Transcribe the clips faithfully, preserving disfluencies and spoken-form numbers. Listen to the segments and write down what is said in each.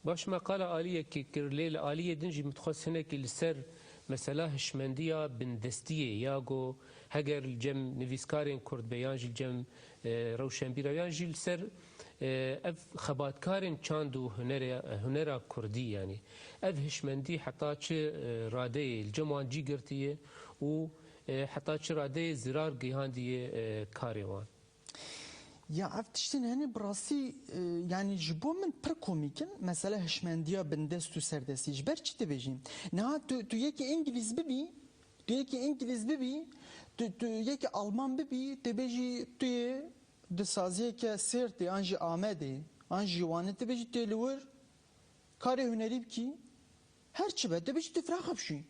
Baş, me qala aliyekî kir, lê li aliyê din jî min dixwest hinekî li ser mesela hişmendiya bindestiyê, ya ku heger li cem nivîskarên kurd be yan jî li cem, e, rewşenbîra yan jî li ser, e, ev xebatkarên çand û hunere-, hunera kurdî, yanî ev hişmendî heta çi, e, radeyê li cem wan cî girtiye û, e, heta çi radeyê zirar gihandiye, e, karê wan? Ya ev tiştên hene bi rastî, e, yanî ji bo min pir komîk in. Mesela hişmendiya bindest û serdestî. Ji ber çi dibêjî? Niha tu, tu yekî îngilîz bibî, tu yekî îngilîz bibî, tu, tu yekî alman bibî, tê bêjî tu yê di saziyeke Sêrtê, an jî Amedê, an jî Wanê, tê bêjî tu yê li wir karê hunerî bikî, her çi be, tê bêjî tu firaxa bişî.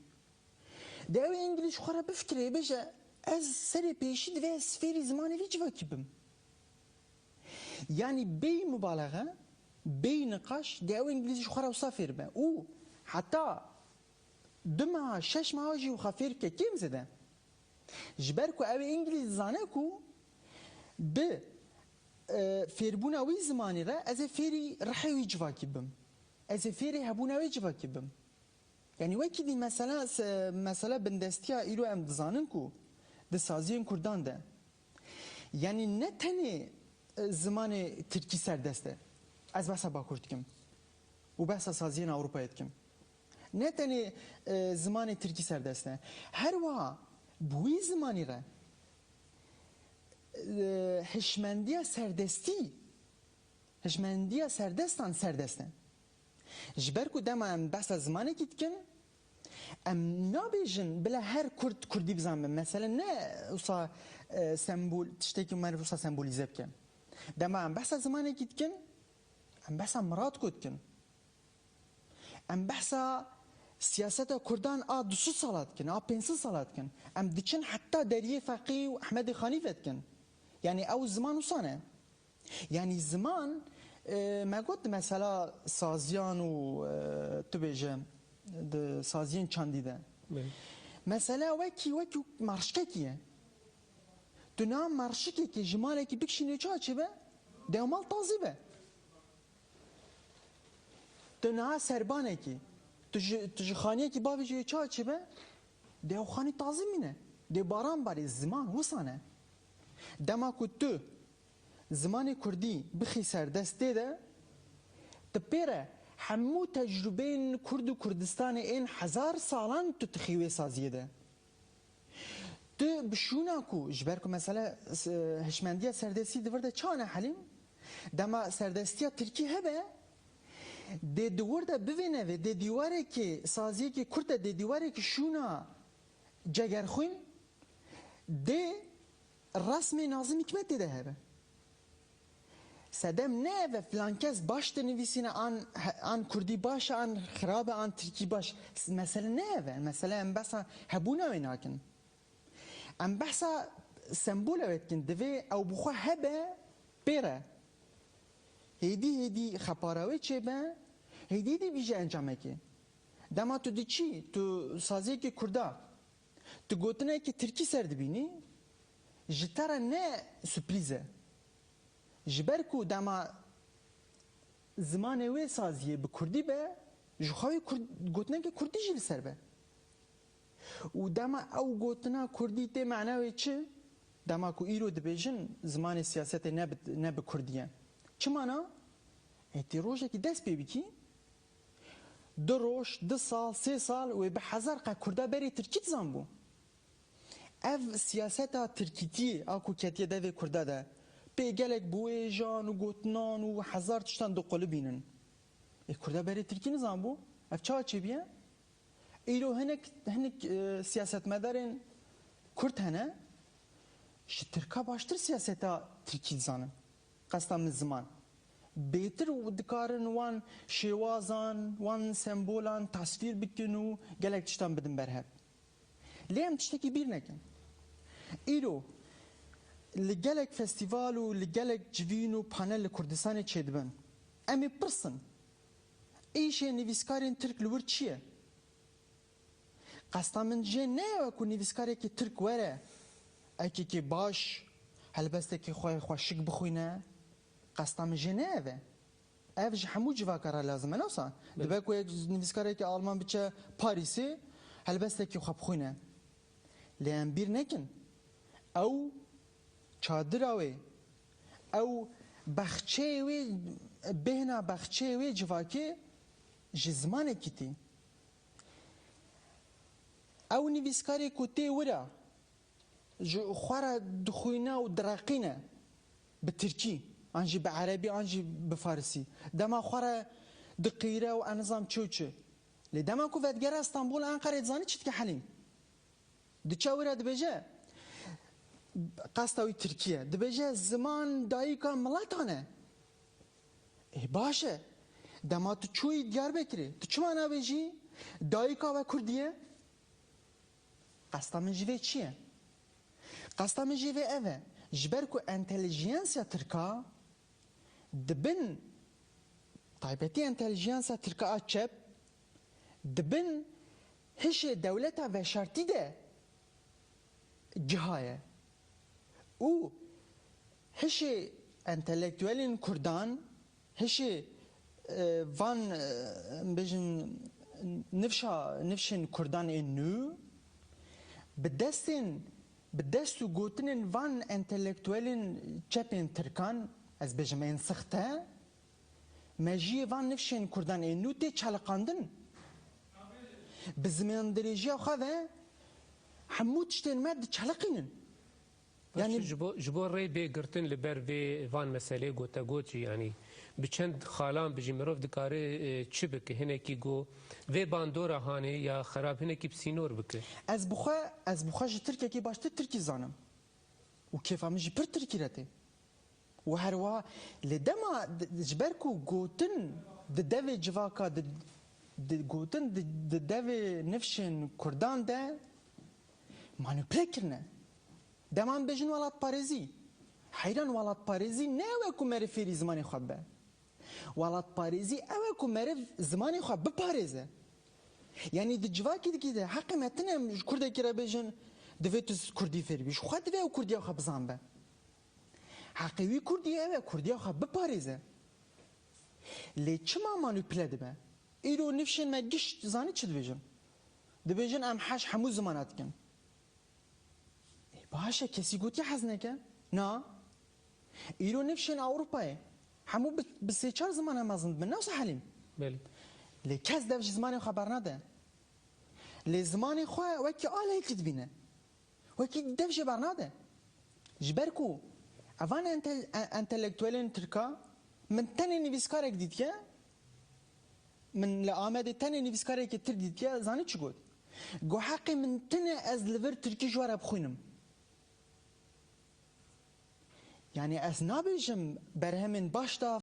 Dê ew îngilîz ji xwe re bifikire, bêje, ez serê pêşî divê ez fêrî zimanê vî civakî bim. Yanî bêyî mubalexe, bêyî niqaş, dê ew îngilîz ji xwe re wisa fêr be. Û heta du meha, şeş meha jî wixa fêr bike, kêm zêde. Ji ber ku ew ê îngilîz dizane ku bi, e, fêrbûna wî zimanî re ez ê fêrî rihê wî civakî bim. Ez ê fêrî hebûna wê civakî bim. Yanî wekî dî mesela se-, mesela bindestiya îro em dizanin ku di saziyên kurdan de, yanî ne tenê, e, zimanê tirkî serdest e. Ez behsa Bakur dikim û behsa saziyên Ewropayê dikim. Ne tenê, e, zimanê tirkî serdest e. Her wiha bi wî zimanî re, e, hişmendiya serdestî, hişmendiya serdestan serdest e. Ji ber ku dema em behsa zimanekî dikin, em nabêjin bila her kurd kurdî bizanibe. Mesele ne wisa, e, sembol, tiştekî meriv wisa sembolîze bike. Dema em behsa zimanekî dikin, em behsa miratko dikin. Em behsa siyaseta kurdan a du sed sala dikin, a pênc sed sala dikin. Em diçin heta Deriyê Feqî û Ehmedê Xanî ve dikin. Yanî ew ziman wisa ne. Yanî ziman, e, me got di mesela saziyan û, e, tu bêje di saziyên çandî de. Belê. Mesela wekî, wekî marşkekî ye. Tu niha marşikekê ji malekî bikişînî çawa çêbe? Dê ew mal tazî be. Tu niha serbanekî, tu ji, tu ji xaniyekî bavêjî çawa çêbe? Dê ew xanî tazî mîne. Dê baran barê, ziman wisa ne. Dema ku tu zimanê kurdî bixî ser destê de, tu pê re hemû tecrûbeyên kurd û Kurdistanê ên hezar salan tu dixî wê saziyê de. Tu bi şûna ku, ji ber ku mesele, e, hişmendiya serdestî di vir de çawa ne Helîm? Dema serdestiya tirkî hebe, dê di wir de bivê nevê, dê dîwarekê, saziyekê kurt de, dê dîwarekê şûna Cegerxwîn, dê resmê Nazim Hikmet tê de hebe. Sedem ne ev e, filan kes baş dinivîsîne, an, an kurdî baş e, an xirab e, an tirkî baş. Mesele ne ev e. Mesele em behsa hebûna wê nakin. Em behsa sembola wê dikin. Divê ew bi xwe hebe pê re. Hêdî hêdî xepara wê çêbe, hêdî hêdî bîje encamekê. Dema tu diçî, tu saziyekî kurda, tu gotinekî tirkî ser dibînî, ji te re ne surprîz e. Ji ber ku dema zimanê wê saziyê bi kurdî be, ji xwe wê kurd-, gotineke kurdî jî li ser be. Û dema ew gotina kurdî tê, mana wê çi? Dema ku îro dibêjin zimanê siyasetê ne bi, ne bi kurdî ye. Çi mana? Ê, tê rojekî dest pê bikî, du roj, du sal, sê sal wê bi hezar qe kurda berê tirkî dizanbû. Ev siyaseta tirkîtiyê a ku ketiye devê kurda de, pê gelek biwêjan û gotinan û hezar tiştan diqulibînin. Ê, kurda berê tirkî nizanbû? Ev çawa çêbûye? Îro hinek, hinek, e, siyasetmedarên kurd hene, ji tirka baştir siyaseta tirkî dizanin. Qesta min ziman. Bêtir û dikarin wan şêwazan, wan sembolan tasvîr bikin û gelek tiştan bidin berhev. Lê em tiştekî bîr nekin. Îro li gelek festîval û li gelek civîn û panel li Kurdistanê çêdibin. Em ê pirsin, îşê nivîskarên Tirk li wir çi ye? Qesta min jê ne ew e ku nivîskarekî Tirk were, ekekî baş, helbestekî xwe xweşik bixwîne. Qesta min jê ne ev e. Ev ji hemû civaka re lazim e, ne wisa? Belê. Dibe ku yek nivîskarekî Alman biçe Parîsê, helbestekî xwe bixwîne. Lê em bîr nekin, ew çadira wê, ew bexçeyê wê, bêhna bexçeyê wê civakê ji zimanekî tê. Ew nivîskarê ku tê wira, ji xwe re dixwîne û direqîne bi tirkî, an jî bi erebî, an jî bi farisî. Dema xwe re diqîre û ez nizam çi û çi. Lê dema ku vedigere Stenbol, Enqerê, dizanî çi dike Helîm? Diçe wira dibêje, qesta wî tirkî ye. Dibêje, ziman dayika miletan e. Ê, baş e. Dema tu çûyî Diyarbekirê, tu çima nabêjî, dayika we kurdî ye? Qesta min ji vê çi ye? Qesta min jî vê ev e. Ji ber ku entelijiyensiya tirka di bin, taybetî entelijiyensiya tirka a çep, di bin hişê dewleta veşartî de gihaye. Û hişê entelektuelên kurdan, hişê, e, van, e, bêjin, nifşa, nifşên kurdan ên nû, bi destên, bi dest û gotinên van entelektuelên çepên tirkan, ez bêjim ên sixte, mejiyê van nifşên kurdan ên nû tê çaliqandin. Bi zimandirêjiya xwe ve hemû tiştên me diçeliqînin. Yanî Baş, ji bo, ji bo rê bê girtin li ber vê van meselê gotegot jî, yanî bi çend xalan bi jî mirov dikare, e, çi bike? Hinekî go vê bandora hanê ya xerab hinekî bi sînor bike. Ez bi xwe, ez bi xwe ji tirkekî baştir tirkî zanim. Û kêfa min jî pir tirkî re tê. Û herwiha lê dema d-, ji ber ku gotin di devê civaka, di, di, gotin di, di devê nifşên kurdan de manîpule kirine. Dema em bêjin welatparêzî. Heyran, welatparêzî ne ew e ku meriv fêrî zimanê xwe bibe. Welatparêzî ew e ku meriv zimanê xwe biparêze. Yanî di civakî dikî de heqê me tine em ji kurdekî re bêjin, divê tu kurdî fêr bî. Ji xwe divê ew kurdiya xwe bizanbe. Heqê wî kurdî ew e, kurdiya xwe biparêze. Lê çima manîpule dibe? Îro nifşên me giş zanî çi dibêjin? Dibêjin em hez hemû zimana dikin. Ê, baş e, kesî gotiye hez neke? Na. Îro nifşên Ewropayê hemû bi, bi sê çar zimana mezin dibin. Ne wisa Helîm? Belê. Lê kes dev ji zimanê xwe bernade. Lê zimanê xwe wekî aleyhî dibîne. Wekî dev jê bernade. Ji ber ku evan entel-, e-, entelektuelên tirka, min tenê nivîskarek dîtiye, min li Amedê tenê nivîskarekî tir dîtiye, zanî çi got? Got, heqê min tine ez li vir tirkî ji we re bixwînim. Yanî ez nabêjim berhemên baş da,